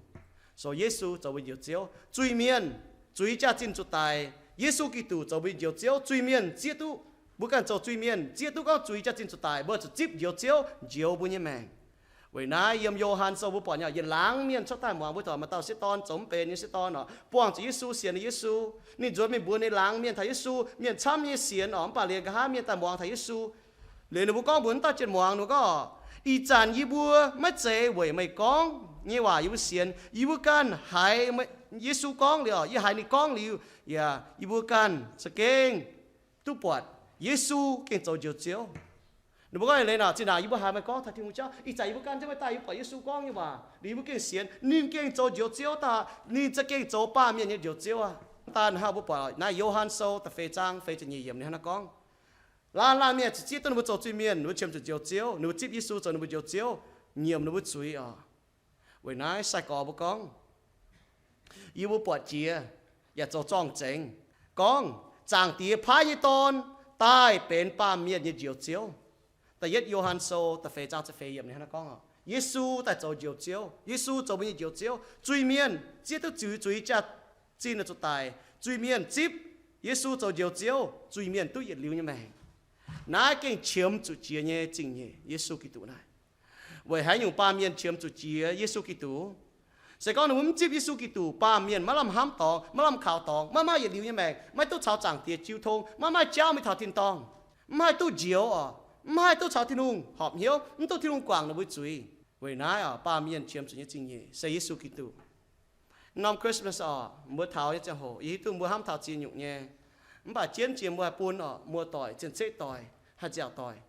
Zoux Yesu zoux mbuo Njoux Ziouv. Zuiz-mienh, zuiz jaa-zinh zuqc daic, Yesu Giduc zoux mbuo Njoux Ziouv. Zuiz-mienh zieqv duqv, mbuo ganh zoux zuiz-mienh zieqv duqv gorngv zuiz jaa-zinh zuqc daic, mbuo zuqc zipv Njoux Ziouv njoux mbuo nyei maengc. Weic naaiv yiem Yo^han Sou mbuo buatc nyei, yietc laangz mienh cuotv daaih muangx mbuo, taux maaih dauh sieqv dorn, zoux mv benx nyei sieqv dorn oc, buangh zuqc Yesu, sienx Yesu. Ninh nzuonx mingh mbuox ninh laangz mienh taux Yesu, mienh camv nyei sienx oc, mv baac liuz nqa'haav mienh daaih muangx taux Yesu. Liuz ninh mbuo gorngv mbuox wuov dauh jienv muangx, ninh gorngv, ih zanc yie mbuo maiv zeiz weic meih gorngv nyei waac yie mbuo sienx. Yie mbuo ganh haiz Yesu gorngv liuz, yie haiz ninh gorngv liuz, yaac yie mbuo ganh za'gengh duqv buatc Yesu gengh zoux Njoux Ziouv. Ninh mbuo gorngv eix leiz nor, zinh ndaangc yie mbuo haiz meih gorngv taux Tin-Hungh jauv, ih zanc yie mbuo gan jienv meih daaih, yie mbuo buatc Yesu gorngv nyei waac, liuz yie mbuo gengh sienx, ninh gengh zoux Njoux Ziouv daaih, ninh za'gengh zoux baamh mienh nyei Njoux Ziouv aqv. Daaih hnangv mbuo buatc naaiv Yo^han Sou da'feix zaang feix ziepc nyeic yiemc ninh hnangv naaiv gorngv, laanh laanh mienh zuqc zieqv duqv ninh mbuo zoux zuiz-mienh, ninh mbuo qiemx zuqc Njoux Ziouv, ninh mbuo zipv Yesu zoux ninh mbuo Njoux Ziouv, nyiemc ninh mbuo zuiz oc. Weic naaiv sai-gorx mbuo gorngv, yie mbuo buatc jiex yaac zoux zorng-zengx gorngv, Zaangc Diex paaiv nyei Dorn daaih benx baamh mienh nyei Njoux Ziouv. Da'yietv Yo^han Sou da'feix zaang ziepc feix yiemc ninh hnangv naaiv gorngv oc, Yesu daaih zoux Njoux Ziouv. Yesu zoux mbuo nyei Njoux Ziouv. Zuiz-mienh zieqv duqv zuiz, zuiz jaa-zinh zuqc daic. Zuiz-mienh zipv Yesu zoux Njoux Ziouv, zuiz-mienh duqv yietc liuz nyei maengc. Naaiv gengh qiemx zuqc jiex nyei zingh nyeic, Yesu Giduc naaic. Weic haaix nyungc baamh mienh qiemx zuqc jiex Yesu Giduc? Se gorngv ninh mbuo mv zipv Yesu Giduc, baamh mienh maiv lamh hnamv dorngx, maiv lamh kaux dorngx, maiv maaih yietc liuz nyei maengc, maiv duqv caux Zaangc Diex jiu tong, maiv maaih jauv mingh taux tin-dorngh, mv haih duqv njoux oc, mv haih duqv caux Tin-Hungh horpc hnyouv, mv duqv Tin-Hungh guangc ninh mbuo zuiz. Weic naaiv oc, baamh mienh qiemx zuqc nyei zingh nyeic se Yesu Giduc. Norm Christmas oc, mbuo taux nyei ziangh hoc, yie hiuv duqv mbuo hnamv taux ziex nyungc nyei. Mv baac jienv jiex mbuo haih bun oc, muoz-doic, cien-ceqv doic, haih nziaauc doic,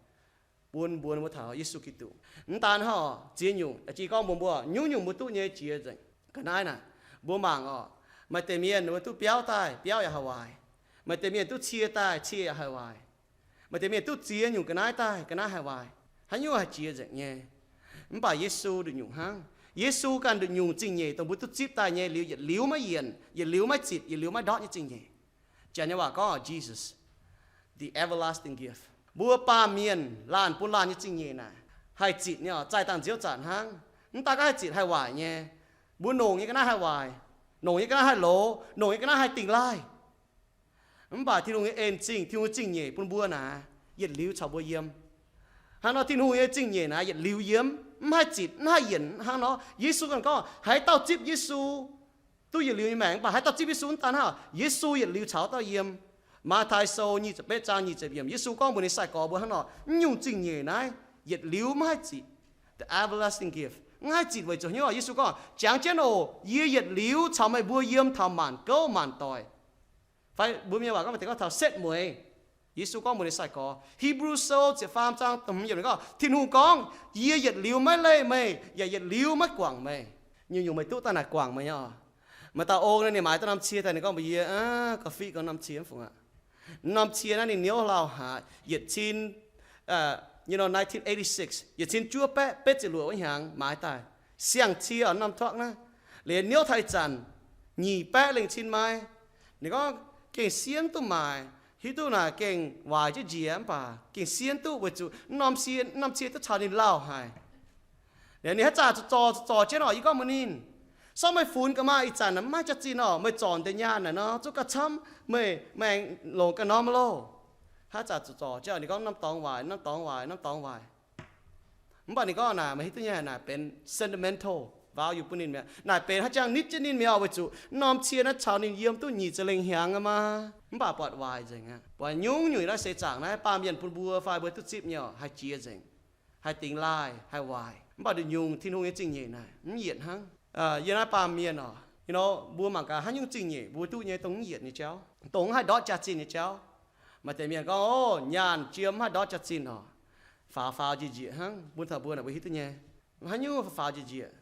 bun mbuo mbuo taux Yesu Giduc. Mv daan hnangv oc, ziex nyungc, jiex gorngv mbuo mbuo nyungc-nyungc mbuo duqv nyei jiex nzengc. Ga'naaiv naaic, mbuo mangc oc, maaih deix mienh ninh mbuo duqv biauv daaih, biauv yaac haih waaic. Maaih deix mienh duqv cie daaih, cie yaac haih waaic. Maaih deix mienh duqv ziex nyungc ga'naaiv daaih, ga'naaiv haih waaic. Haaix nyungc haih jiex nzengc nyei. Mv baac Yesu nduqc nyungc hnangv. Yesu ganh nduqc nyungc zingh nyeic dongh mbuo duqv zipv daaih nyei liuz yietc liuz maiv yienc, yietc liuz maiv zitc, yietc liuz maiv ndortv nyei zingh nyeic. Janx nyei waac gorngv Jesus, the everlasting gift. Mbuo baamh mienh laanh bun laanh nyei zingh nyeic naaic, haih zitc nyei oc, zaih dangh nziouv zanc hnangv. Mv daan gorngv haih zitc, haih waaic nyei. Mbuo nongc nyei ga'naaiv haih waaic, nongc nyei ga'naaiv haih loz, nongc nyei ga'naaiv haih dingh laaih. Mv baac Tin-Hungh nyei en zingh, Tin-Hungh zingh nyeic bun mbuo naaic, yietc liuz caux mbuo yiem. Hnangv nor Tin-Hungh nyei zingh nyeic naaic yietc liuz yiem, mv haih zitc, mv haih yienc. Hnangv nor Yesu ganh gorngv, haaix dauh zipv Yesu duqv yietc liuz nyei maengc. Mv baac haaix dauh zipv Yesu mv daan hnangv, Yesu yietc liuz caux dauh yiem. Matv^tai Sou nyic ziepc betv zaang nyic ziepc yiemc, Yesu gorngv mbuox ninh sai-gorx mbuo hnangv nor, mv nyungc zingh nyeic naaiv yietc liuz mv haih zitc. The everlasting gift. Mv haih zitc weic zuqc hnyouv, Yesu gorngv, jangx jienv oc, yie yietc liuz caux meih mbuo yiem taux maanc gouv maanc doic. Fai mbuo mienh waac gorngv, maaih deix gorngv taux setv mueiz. Yesu gorngv mbuox ninh sai-gorx, Hipv^lu Sou ziepc faam zaang da'hmz yiemc ninh gorngv, Tin-Hungh gorngv, yie yietc liuz maiv leih meih, yaac yietc liuz maiv guangc meih. Nyungc-nyungc meih duqv daaih naaic guangc meih nyei oc. Maaih dauh ong naaiv ninh maaiz duqv norm cie daaih, ninh gorngv mbuox yie, aa, ga'fih gorngv norm cie mv fungc aqv. Norm cie naaiv ninh niouv lauh haic, yietc cin, you know, nineteen eighty-six, yietc cin juov baeqv betv ziepc luoqc wuov hnyangx maaiz daaih. Siang-cie oc, norm tuakv naaiv. Liuz niouv taux ih zanc nyic baeqv lengh cin mai. Ninh gorngv gengh siev duqv maaic, hiuv duqv naaic gengh waaic jienv njiec mv baac gengh siev duqv weic zuqc norm cie, norm cie duqv caux ninh lauh haic. Liuz ninh haaix zanc zuqc zorc, zuqc zorc jienv oc, yie gorngv mbuox ninh, sortv meih funx ga'maah ih zanc mv maaih jaax-zinh oc, meih zorc deix nyaanh naaic nor zungv gauh camv meih maengx longc ganh norm loh. Haaix zanc zuqc zorc jienv ninh gorngv norm dorngx waaic, norm dorngx waaic, norm dorngx waaic. Mv baac ninh gorngv naaic meih hiuv duqv nyei, naaic benx sentimental value bun ninh mi'aqv. Naaic benx haaix jangx nitv jienv ninh mi'aqv, weic zuqc norm cie naaiv caux ninh yiem duqv nyic ziepc lengh hnyangx aqv maah. Mv baac buatc waaic nzengc aqv. Buatc nyungc-nyungc naaiv seix zaangc naaiv baamh mienh bun mbuo fai mbuo duqv zipv nyei oc, haih jiex nzengc, haih dingx laaih, haih waaic. Mv baac nduqc nyungc Tin-Hungh nyei zingh nyeic naaic mv yietc hnangv. Yiem naaiv baamh mienh oc, you know, mbuo mangc gaax haaix nyungc zingh nyeic mbuo duqv nyei dongh mv yietc nyei jauv, dongh mv haih ndortv jaax-zinh nyei jauv. Maaih deix mienh gorngv, o, nyaanh jiem mv haih ndortv jaax-zinh oc. Faaux faaux njiec njiec hnangv, bun taux mbuo naaic mbuo hiuv duqv nyei. Haaix nyungc faaux njiec njiec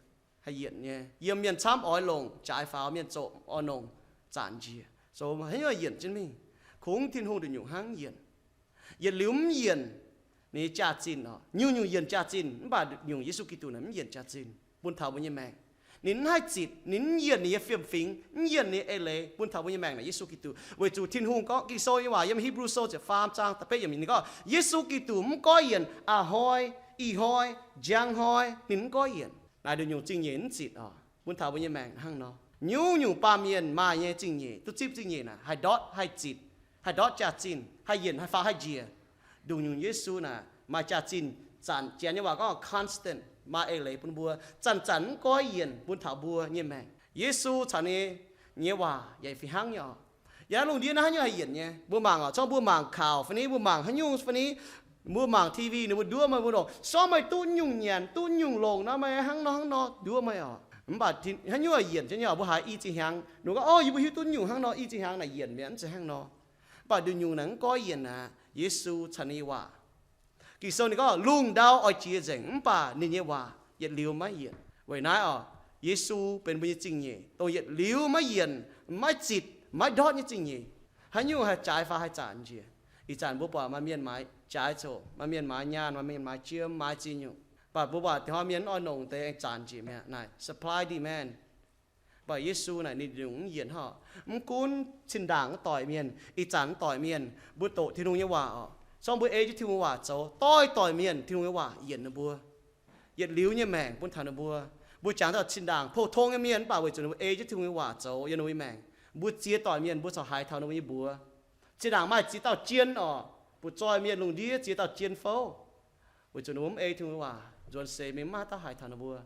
haih yienc nyei. Yiem mienh camv oix longc jaaix faaux, mienh zoqc oix nongc zanc njiec. So haaix nyungc yienc jienv mingh. Kungx Tin-Hungh nduqc nyungc hnangv yienc. Yietc liuz mv yienc ninh nyei jaax-zinh oc. Nyungc-nyungc yienc jaax-zinh, mv baac nyungc Yesu Giduc naaic mv yienc jaax-zinh bun taux mbuo nyei maengc. Ninh mv haih zitc, ninh mv yienc ninh nyei fiem-fingx, mv yienc ninh nyei eix leiz bun taux mbuo nyei maengc naaic Yesu Giduc. Weic zuqc Tin-Hungh gorngv, Ging-Sou nyei waac yiem Hipv^lu Sou ziepc faam zaang da'betv yiemc ninh gorngv, Yesu Giduc mv goiv yienc a'hnoi, ih hnoi, njang hnoi, ninh mv goiv yienc. Naaic nduqc nyungc zingh nyeic mv zitc oc, bun taux mbuo nyei maengc hnangv nor. Nyungc-nyungc baamh mienh maaih nyei zingh nyeic, duqv zipv zingh nyeic naaic haih ndortv, haih zitc, haih ndortv jaax-zinh, haih yienc, haih faaux, haih njiec. Nduqc nyungc Yesu naaic maaih jaax-zinh, zanc, Janx nyei waac gorngv constant, maaih eix leiz bun mbuo, zanc-zanc mv goiv yienc bun taux mbuo nyei maengc. Yesu caux ninh nyei waac yaac fih hnangv nyei oc. Yiem naaiv lungh ndiev naaiv haaix nyungc haih yienc nyei? Mbuo mangc oc, corc mbuo mangc kaux fai ni, mbuo mangc haaix nyungc fai ni, mbuo mangc T V ninh mbuo nduov meih, mbuo longc, sortv meih duqv nyungc nyanc duqv nyungc longc nor, meih hnangv nor hnangv nor nduov meih oc. Mv baac haaix nyungc yienc jienv nyei oc, mbuo haiz i zinh hnyangx ninh gorngv, o, yie mbuo hiuv duqv nyungc hnangv nor, i zinh hnyangx naaic yienc mi'aqv, mv zeiz hnangv nor. Mv baac nduqc nyungc naaic mv goiv yienc aqv. Yesu caux ninh nyei waac. Ging-Sou ninh gorngv, lungh ndau oix jiex nzengc, mv baac ninh nyei waac yietc liuz maiv yienc. Weic naaiv oc, Yesu benx mbuo nyei zingh nyeic, dongh yietc liuz maiv yienc, maiv zitc, maiv ndortv nyei zingh nyeic. Haaix nyungc haih jaaix faaux haih zanc njiec? Ih zanc mbuo buatc maaih mienh maaiz jaaix zoqc, maaih mienh maaiz nyaanh, maaih mienh maaiz jiem, maaiz ziex nyungc. Mv baac mbuo buatc dingc hnoi mienh oix nongc deix aengx zanc njiec mi'aqv. Naaic supply demand. Mv baac Yesu naaic ninh nyungc mv yienc hnangv. Mv gunv zinh ndaangc wuov doic mienh, ih zanc wuov doic mienh, mbuo doqc Tin-Hungh nyei waac oc, corc mbuo ei jienv Tin-Hungh waac zoux, doix-doix mienh Tin-Hungh nyei waac yienc ninh mbuo yietc liuz nyei maengc bun taux ninh mbuo. Mbuo jangx dauh zinh ndaangc pou-tong nyei mienh, mv baac weic zuqc ninh mbuo ei jienv Tin-Hungh nyei waac zoux yiem ninh mbuo nyei maengc, mbuo ziex doic mienh mbuo corc haiz taux ninh mbuo nyei mbuox. Zinh ndaangc maaih ziex dauh jien oc, butv-zoih mienh lungh ndiev ziex dauh jien fouv, weic zuqc ninh mbuo mv ei Tin-Hungh nyei waac, nzuonx seix mingh mv maaih dauh haiz taux ninh mbuo.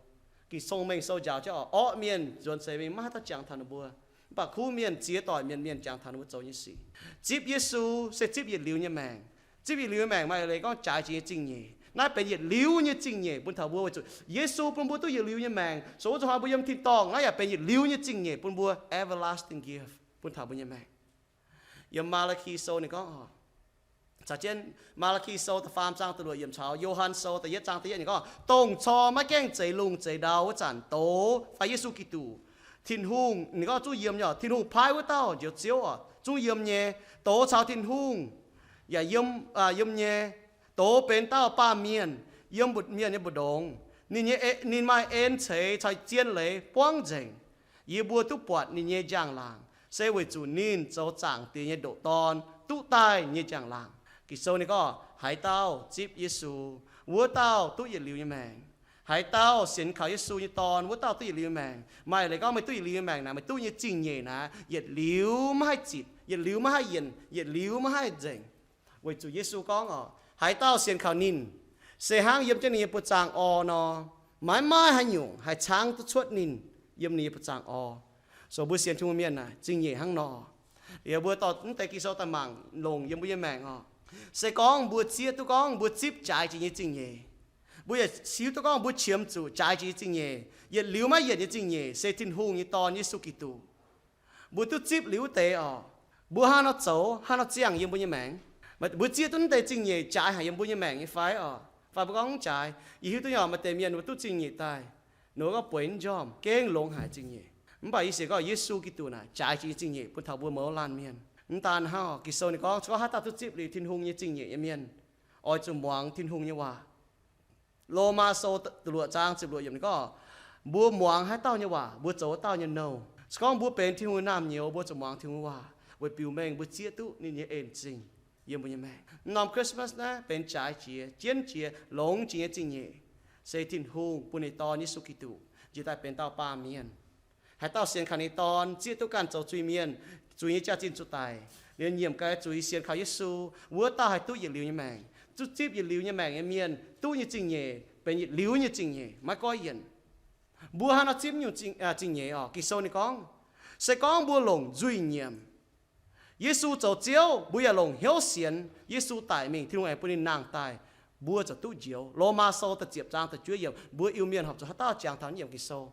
Ging-Sou, Ging-Sou njaaux jienv oc, orqv mienh nzuonx seix mingh maiv haih daaih jangx taux ninh mbuo. Mv baac kuv mienh ziex doic mienh, mienh jangx taux ninh mbuo zoux nyei sic. Zipv Yesu se zipv yietc liuz nyei maengc. Zipv yietc liuz nyei maengc maaih leiz gorngv jaaix jiex nyei zingh nyeic. Naaiv benx yietc liuz nyei zingh nyeic bun taux mbuo weic zuqc Yesu bun mbuo duqv yietc liuz nyei maengc. So wuov zuqc hnoi mbuo yiem tin-dorngh, naaiv yaac benx yietc liuz nyei zingh nyeic bun mbuo, everlasting gift, bun taux mbuo nyei maengc. Yiem Maa^laa^ki Sou ninh gorngv, caux jienv Maa^laa^ki Sou da'faam zaang da'luoqc yiemc caux Yo^han Sou da'yietv zaang da'yietv ninh gorngv, dongh cor maiv gaengh zeix lungh zeix ndau wuov zanc doz fai Yesu Giduc, Tin-Hungh, ninh gorngv zungv yiem nyei, Tin-Hungh paaiv wuov dauh Njoux Ziouv oc, zungv yiem nyei, doz caux Tin-Hungh yaac yiem, yiem nyei, doz benx dauh baamh mienh, yiem mbu'ndongx mienh nyei mbu'ndongx. Ninh nyei, ninh maaih en ceix caux zien leiz buangv nzengc. Yie mbuo duqv buatc ninh nyei njang-laangc, se weic zuqc ninh zoux Zaangc Diex nyei ndoqc Dorn duqv daaih nyei njang-laangc. Ging-Sou ninh gorngv, haaix dauh zipv Yesu, wuov dauh duqv yietc liuz nyei maengc. Haaix dauh sienx kaux Yesu nyei Dorn, wuov dauh duqv yietc liuz nyei maengc. Maaih leiz gorngv meih duqv yietc liuz nyei maengc naaic, meih duqv nyei zingh nyeic naaic, yietc liuz maiv haih zitc, yietc liuz maiv haih yienc, yietc liuz maiv haih nzengc. Weic zuqc Yesu gorngv oc, haaix dauh sienx kaux ninh, se hnangv yiem jienv ninh nyei buoz-zaangh orr nor, maiv maaih haaix nyungc haih caangv duqv cuotv ninh yiem ninh nyei buoz-zaangh orr. So mbuo sienx Tin-Hungh mienh naaic zingh nyeic hnangv nor. Liuz mbuo dorh mv deix Ging-Sou daaih mangc longc yiem mbuo nyei maengc oc. Se gorngv mbuo zieqv duqv gorngv mbuo zipv jaaix jiex nyei zingh nyeic, mbuo yaac hiuv duqv gorngv mbuo qiemx zuqc jaaix jiex nyei zingh nyeic, yietc liuz maiv yienc nyei zingh nyeic se Tin-Hungh nyei Dorn, Yesu Giduc. Mbuo duqv zipv liuz wuov deix oc, mbuo hnangv nor zoux, hnangv nor ziangh yiem mbuo nyei maengc. Mbuo zieqv duqv mv deix zingh nyeic jaaix haic yiem mbuo nyei maengc nyei fai oc? Fai mbuo gorngv mv jaaix? Yie hiuv duqv nyei oc, maaih deix mienh mbuo duqv zingh nyeic daaih, ninh mbuo gorngv bueix mv njormh, gengh longx haic zingh nyeic. Mv baac yie sienx gorngv Yesu Giduc naaic jaaix jiex nyei zingh nyeic bun taux mbuo mouz laanh mienh. Mv daan hnangv oc, Ging-Sou ninh gorngv, se gorngv haaix dauh duqv zipv liuz Tin-Hungh nyei zingh nyeic nyei mienh, oix zuqc muangx Tin-Hungh nyei waac. Lomaa Sou da'luoqc zaang ziepc luoqc yiemc ninh gorngv, mbuo muangx haaix dauh nyei waac, mbuo zoux wuov dauh nyei nouh. Se gorngv mbuo benx Tin-Hungh nyei naamh nyouz, mbuo zuqc muangx Tin-Hungh nyei waac weic biux mengh mbuo zieqv duqv ninh nyei en-zingh yiem mbuo nyei maengc. Mv norm Christmas naaiv benx jaaix jiex, jienv jiex, longx jiex nyei zingh nyeic, se Tin-Hungh bun ninh Dorn, Yesu Giduc, njiec daaih benx dauh baamh mienh. Haaix dauh sienx kaux ninh Dorn, zieqv duqv ganh zoux zuiz-mienh, zuiz nyei jaax-zinh zuqc daic, liuz nyiemc gaax zuiz sienx kaux Yesu, wuov dauh haih duqv yietc liuz nyei maengc. Duqv zipv yietc liuz nyei maengc nyei mienh duqv nyei zingh nyeic benx yietc liuz nyei zingh nyeic, maiv goiv yienc. Mbuo hnangv nor zipv nyungc zingh, zingh nyeic oc. Ging-Sou ninh gorngv, se gorngv mbuo longc nzuih nyiemc Yesu zoux Ziouv, mbuo yaac longc hnyouv sienx Yesu daic mingh, Tin-Hungh aengx bun ninh nangh daaih, mbuo ziouc duqv njoux. Lomaa Sou da'ziepc zaang da'juov yiemc, mbuo Iu-Mienh horpc zuqc haaix dauh jangx taux naaiv yiemc Ging-Sou?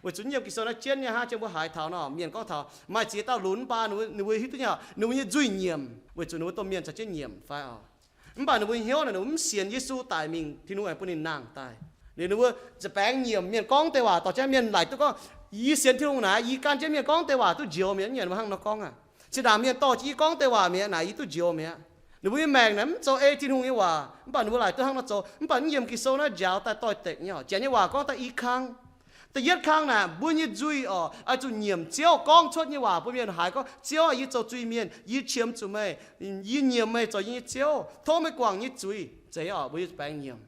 Weic zuqc naaiv yiemc Ging-Sou naaiv jienv nyei hnangv, jienv mbuo haiz taux nor, mienh gorngv taux maaih ziex dauh lunx mv baac ninh mbuo hiuv duqv nyei, ninh mbuo nyei nzuih nyiemc weic zuqc ninh mbuo domh mienh caux jienv nyiemc fai oc. Mv baac ninh mbuo hnyouv naaic ninh mbuo mv sienx Yesu daic mingh, Tin-Hungh aengx bun ninh nangh daaih. Liuz ninh mbuo za'baengx nyiemc, mienh gorngv deix waac dorh jienv, mienh laaic duqv gorngv, yie sienx Tin-Hungh naaic, yie gan jienv mienh gorngv deix waac duqv njoux mi'aqv. Mv nyiemc mbuo hnangv nor gorngv aqv. Zinh ndaangc mienh dorh jienv yie gorngv deix waac mi'aqv naaic, yie duqv njoux mi'aqv. Ninh mbuo nyei maengc naaic mv zoux ei Tin-Hungh nyei waac, mv baac ninh mbuo laaic duqv hnangv nor zoux. Mv baac mv yiemc Ging-Sou naaiv njaaux daaih doix-dekc nyei oc. Janx nyei waac gorngv daaih i kang. Da'yietv kang naaic, mbuo nyei nzuih oc, oix zuqc nyiemc Ziouv gorngv cuotv nyei waac bun mienh haiz gorngv, Ziouv aah, yie zoux zuiz-mienh, yie qiemx zuqc meih, yie nyiemc meih zoux yie nyei Ziouv, tov meih guangc yie nyei zuiz. Zeiz oc, mbuo nyei za'baengx nyiemc,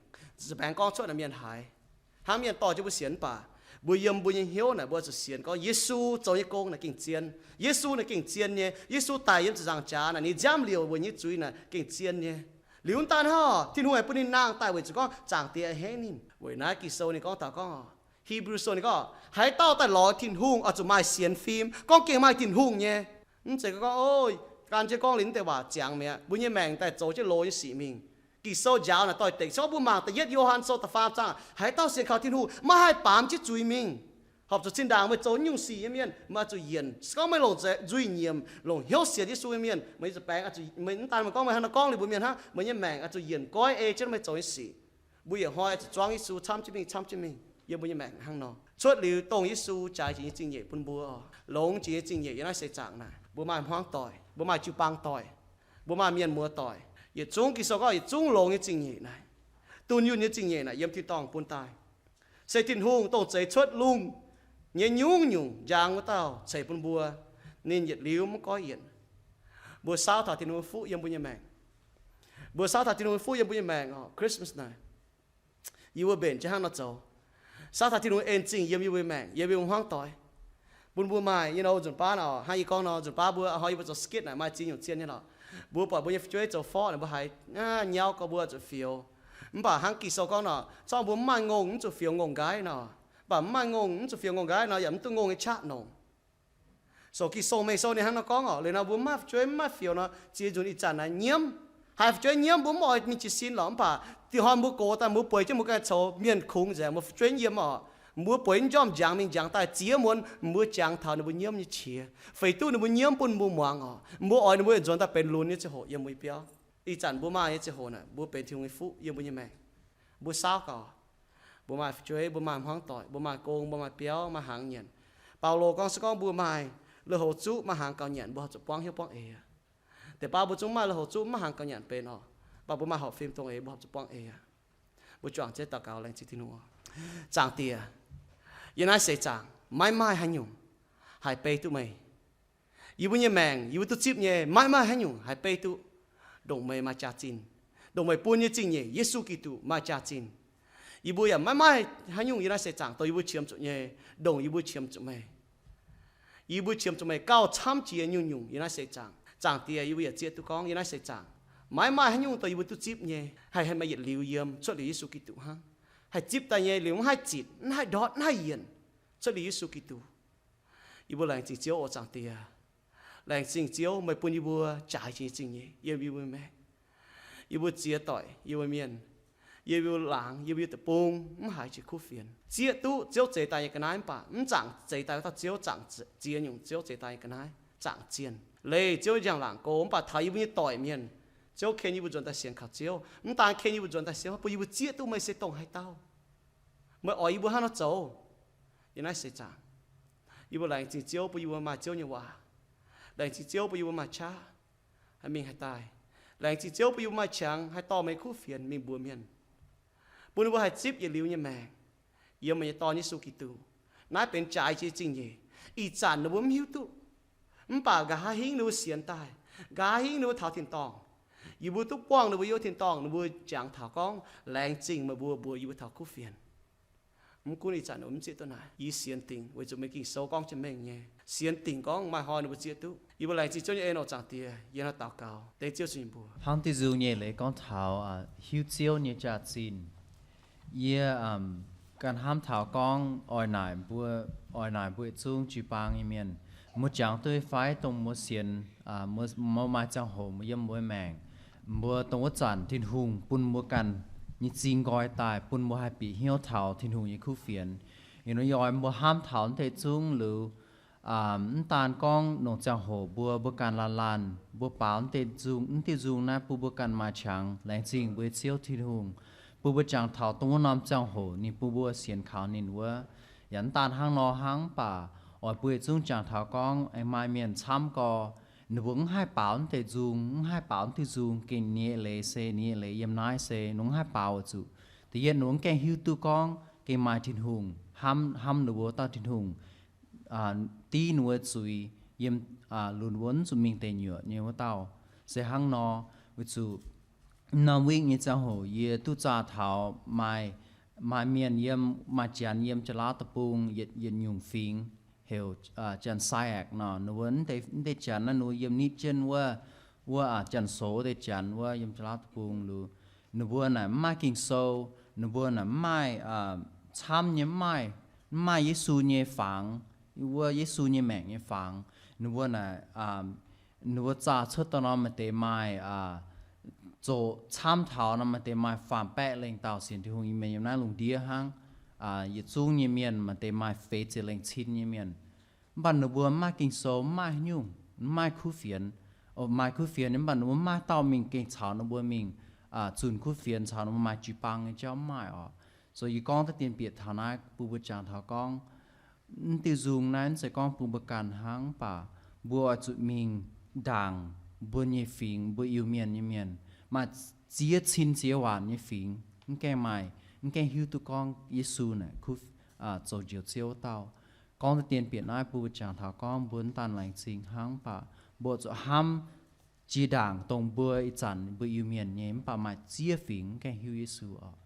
za'baengx gorngv cuotv naaic mienh haiz. Hnangv mienh dorh jienv mbuo sienx mv baac mbuo yiem mbuo nyei hnyouv naaic mbuo zuqc sienx gorngv Yesu zoux nyei gong naaic gengh zien. Yesu naaic gengh zien nyei. Yesu daic yiem ziepc nzaangc jaax naaic, ninh nziaamv liouc weic nyei zuiz naaic gengh zien nyei. Liuz mv daan hnangv, Tin-Hungh aengx bun ninh nangh daaih weic zuqc gorngv Zaangc Diex aengx hneiv ninh. Weic naaiv Ging-Sou ninh gorngv taux gorngv, Hebrew Sou ninh gorngv, haaix dauh daaih lorz Tin-Hungh oix zuqc maaih sienx fim. Gorngv gengh maaih Tin-Hungh nyei. Mv zeiz gorngv, o, gan jienv gorngv liuz mv deix waac ziangx mi'aqv, mbuo nyei maengc daaih zoux jienv loz nyei sic mingh. Ging-Sou njaaux naaic doix-dekc, se gorngv mbuo mangc da'yietv Yo^han Sou da'faam zaang, haaix dauh sienx kaux Tin-Hungh maiv haih baamz jienv zuiz mingh. Horpc zuqc zinh ndaangc meih zoux nyungc sic nyei mienh, meih oix zuqc yienc. Se gorngv meih longc nzuih nyiemc, longc hnyouv sienx Yesu nyei mienh, meih nyei za'baengx, mv daan meih gorngv meih hnangv nor gorngv liuz mbuo mienh hnangv, meih nyei maengc oix zuqc yienc goiv ei jienv meih zoux nyei sic. Mbuo yietc hnoi oix zuqc zuangv Yesu camv jienv mingh, camv jienv mingh yiem mbuo nyei maengc hnangv nor. Cuotv liuz dongh Yesu jaaix jiex nyei zingh nyeic bun mbuo, longx jiex nyei zingh nyeic yiem naaiv seix zaangc naaic, mbuo maaih hmuangv doic, mbuo maaih jiu-baang doic, mbuo maaih mienh muoz doic. Yietc zungv Ging-Sou gorngv yietc zungv longx nyei zingh nyeic naaic, dunh yunh nyei zingh nyeic naaic yiem tin-dorngh bun daaih. Se Tin-Hungh dongh zeix cuotv lungh nyei nyungc-nyungc njang wuov dauh ceix bun mbuo, ninh yietc liuz mv goiv yienc. Mbuo saauv taux Tin-Hungh nyei fuqv yiem mbuo nyei maengc. Mbuo saauv taux Tin-Hungh nyei fuqv yiem mbuo nyei maengc oc, Christmas naaic, yie mbuo mbenc jienv hnangv nor zoux. Saauv taux Tin-Hungh en zingh yiem yie mbuo nyei maengc, yiem yie mbuo hmuangv doic. Bun mbuo maaih, you know, nzunc baav oc, hnangv yie gorngv nor, nzunc baav mbuo hnoi yie mbuo zoux skit naaic maaih ziex nyungc zien nyei lorqc. Mbuo buatc mbuo nyei fu'jueiv zoux forv naaic, mbuo haiz nyaauv gorx mbuo zuqc fioux. Mv baac hnangv Ging-Sou gorngv nor, corc mbuo mv maaih ngongh mv zuqc fioux ngongh nqaiv nor. baac mv maaih ngongh, mv zuqc fioux ngongh nqaiv nor, yaac mv duqv ngongh nyei qaqv nongc. Sou Ging-Sou, Mei Sou ninh hnangv nor gorngv oc. Liuz nor mbuo mv maaih fu'jueiv, mv maaih fioux nor, ziex nzunc ih zanc naaiv nyiemv. Haiz fu'jueiv nyiemv, mbuo mv oix mingh jiez sin lorqc. Mv baac dih hnoi mbuo gox daaih, mbuo bueix jienv mbuo ganh coux mienh kungx nzengc, mbuo fu'jueiv yiem oc, mbuo bueix nyei njormh njangx mingh njangx daaih ziex muonz, mbuo jangx taux ninh mbuo nyiemv nyei qiex, feix duqv ninh mbuo nyiemv bun mbuo muangx oc. Mbuo oix ninh mbuo yietc nzuonx daaih benx lunx nyei ziangh hoc yiem mbuo biauv. Ih zanc mbuo maaih nyei ziangh hoc naaic, mbuo benx Tin-Hungh nyei fuqv yiem mbuo nyei maengc. Mbuo saauv gauh, mbuo maaih fu'jueiv, mbuo maaih hmuangv doic, mbuo maaih gong, mbuo maaih biauv, maaih hnaangx nyanc. Baulo gorngv se gorngv mbuo maaih lui-houx zuqv, maaih hnaangx gauh nyanc, mbuo horpc zuqc buangv hnyouv buangv eix. Deix baav mbuo zungv maaih lui-houx zuqv, mv maaih hnaangx gauh nyanc benx oc, mv baac mbuo maaih horpc fim dongh eix, mbuo horpc zuqc buangv eix aqv. Mbuo juangc jienv daux gaux laengz zingh Tin-Hungh oc. Zaangc Diex, yie naaiv seix zaangc maiv maaih haaix nyungc haih beiv duqv meih. Yie mbuo nyei maengc yie mbuo duqv zipv nyei maiv maaih haaix nyungc haih beiv duqv ndongc meih maaih jaax-zinh, ndongc meih bun nyei zingh nyeic Yesu Giduc maaih jaax-zinh. Yie mbuo yaac maiv maaih haaix nyungc yie naaiv seix zaangc dongh yie mbuo qiemx zuqc nyei, ndongc yie mbuo qiemx zuqc meih. Yie mbuo qiemx zuqc meih gauh camv jiex nyungc-nyungc yie naaiv seix zaangc. Zaangc Diex, yie mbuo yaac zieqv duqv gorngv yie naaiv seix zaangc maiv maaih haaix nyungc dongh yie mbuo duqv zipv nyei haih, haih maaih yietc liuz yiem cuotv liuz Yesu Giduc hnangv. Haih zipv daaih nyei liuz mv haih zitc, mv haih ndortv, mv haih yienc, cuotv liuz Yesu Giduc. Yie mbuo laengz zingh Ziouv oc Zaangc Diex. Laengz zingh Ziouv meih bun yie mbuo jaaix jiex nyei zingh nyeic yiem yie mbuo maengc. Yie mbuo ziex doic, yie mbuo mienh, yie mbuo laangz, yie mbuo deic-bung mv haiz jiex kuv fienx. Zieqv duqv Ziouv zeix daaih nyei ga'naaiv mv baac mv zaangc zeix daaih wuov dauh Ziouv, zaangc ziex nyungc Ziouv zeix daaih nyei ga'naaiv, zaangc zienh. Leih Ziouv nyei njang-laangc go mv baac taux yie mbuo nyei doic mienh, Ziouv ken yie mbuo nzuonx daaih sienx kaux Ziouv, mv daan ken yie mbuo nzuonx daaih sienx, bun yie mbuo zieqv duqv meih se dongh haaix dauh. Meih oix yie mbuo hnangv nor zoux. Yie naaiv seix zaangc, yie mbuo laengz zingh Ziouv bun yie mbuo maaih Ziouv nyei waac. Laengz zingh Ziouv bun yie mbuo maaih qaqv haih mingh haih daaih. Laengz zingh Ziouv bun yie mbuo maaih qangx haih dorh meih nyei kuv fienx mingh mbuox mienh, bun ninh mbuo haih zipv yietc liuz nyei maengc yiem meih nyei Dorn, Yesu Giduc. Naaiv benx jaaix jiex zingh nyeic. Ih zanc ninh mbuo mv hiuv duqv, mv baac nqa'haav hingv ninh mbuo sienx daaih, nqa'haav hingv ninh mbuo taux tin-dorngh, yie mbuo duqv buangh ninh mbuo yiem tin-dorngh, ninh mbuo jangx taux gorngv, Laengz zingh meih mbuo mbuox yie mbuo taux kuv fienx. Mv gunv ih zanc ninh mbuo mv zieqv duqv naaic, yie sienx dingc weic zuqc meih Ging-Sou gorngv jienv mengh nyei. Sienx dingc gorngv maaih hnoi ninh mbuo zieqv duqv. Yie mbuo laengz zingh Ziouv nyei en oc Zaangc Diex. Yie hnangv daux gaux dengv Ziouv Yesu nyei mbuox. Hnangv diuh nzung nyei leiz gorngv taux hiuv Ziouv nyei jaax-zinh. Yie ganh hnamv taux gorngv oix naaic mbuo, oix naaic mbuo yietc zungv jiu-baang nyei mienh, mbuo jangx duqv fai dongh mbuo sienx, mbuo maaih ziangh hoc mbuo yiem mbuo maengc, mbuo dongh wuov zanc Tin-Hungh bun mbuo ganh nyei zing nqoi daaih, bun mbuo haih bieqc hnyouv taux Tin-Hungh nyei kuv fienx. Ih hnoi yie oix mbuo hnamv taux naaiv deix zungv liuz, mv daan gorngv longc ziangh hoc mbuo, mbuo ganh laanh laanh mbuo baaux naaiv deix nzung, naaiv diuh nzung naaiv bun mbuo ganh maaih qangx. Laengz zingh mbuo nyei Ziouv Tin-Hungh, bun mbuo jangx taux dongh wuov norm ziangh hoc ninh bun mbuo sienx kaux ninh wuov. Yaac mv daan hnangv nor hnangv, mv baac oix mbuo yietc zungv jangx taux gorngv aengx maaih mienh camv gorx, ninh mbuo mv haih baaux naaiv deix nzung, mv haih baaux naaiv diuh nzung, gengh nyei leiz se nyei leiz yiem naaiv se ninh mv haih baaux weic zuqc da'yietv ninh mbuo mv gaengh hiuv duqv gorngv gengh maaih Tin-Hungh hnamv, hnamv ninh mbuo dauh Tin-Hungh div ninh mbuo zuiz yiem, lunx wuonv zuqc mingh deic nyuoqc nyei wuov dauh. Se hnangv nor, weic zuqc norm win nyei ziangh hoc yie duqv zaah taux maaih, maaih mienh yiem, maaih Janx yiem Janx-Laauv Deic-Bung yietc nyungc fingx heuc Janx-Saeng nor. Ninh mbuo, mv deix Janx naaiv ninh mbuo yiem nitv jienv wuov, wuov Janx-Soux deix Janx wuov yiem Janx-Laauv Deic-Bung liuz, ninh mbuo naaic mv maaih Ging-Sou, ninh mbuo naaic mv maaih, camv nyei mv maaih, mv maaih Yesu nyei fangx, wuov Yesu nyei maengc nyei fangx. Ninh mbuo naaic, ninh mbuo zaah cuotv daaih nor maaih deix maaih, zoqc camv taux nor maaih deix maaih faam-baeqv lengh dauh sienx Tin-Hungh nyei mienh yiem naaiv lungh ndiev hnangv. Yietc zungv nyei mienh maaih deix maaih feix ziepc lengh cin nyei mienh. Mv baac ninh mbuo mv maaih Ging-Sou, mv maaih haaix nyungc, mv maaih kuv fienx. Maaih kuv fienx mv baac ninh mbuo mv maaih dauh mingh gengh caux ninh mbuo mingh zunh kuv fienx, caux ninh mbuo maaih jiu-baang nyei jauv mv maaih oc. So yie gorngv daaih dien bieqc taux naaiv bun mbuo jangx taux gorngv, naaiv diuh nzung naaiv mv zeiz gorngv bun mbuo ganh hnangv, mv baac mbuo oix zuqc mingh ndaangc mbuo nyei fingx, mbuo Iu-Mienh nyei mienh, maaih ziex cin ziex waanc nyei fingx mv gaengh maaih, mv gaengh hiuv duqv gorngv Yesu naaic kuv, zoux Njoux Ziouv wuov dauh. Gorngv daaih dien bieqc naaiv bun mbuo jangx taux gorngv mbuo mv daan laengz zingh hnangv, mv baac mbuo zuqc hnamv jiex ndaangc dongh mbuo ih zanc mbuo Iu-Mienh nyei mv baac maaih ziex fingx mv gaengh hiuv Yesu oc.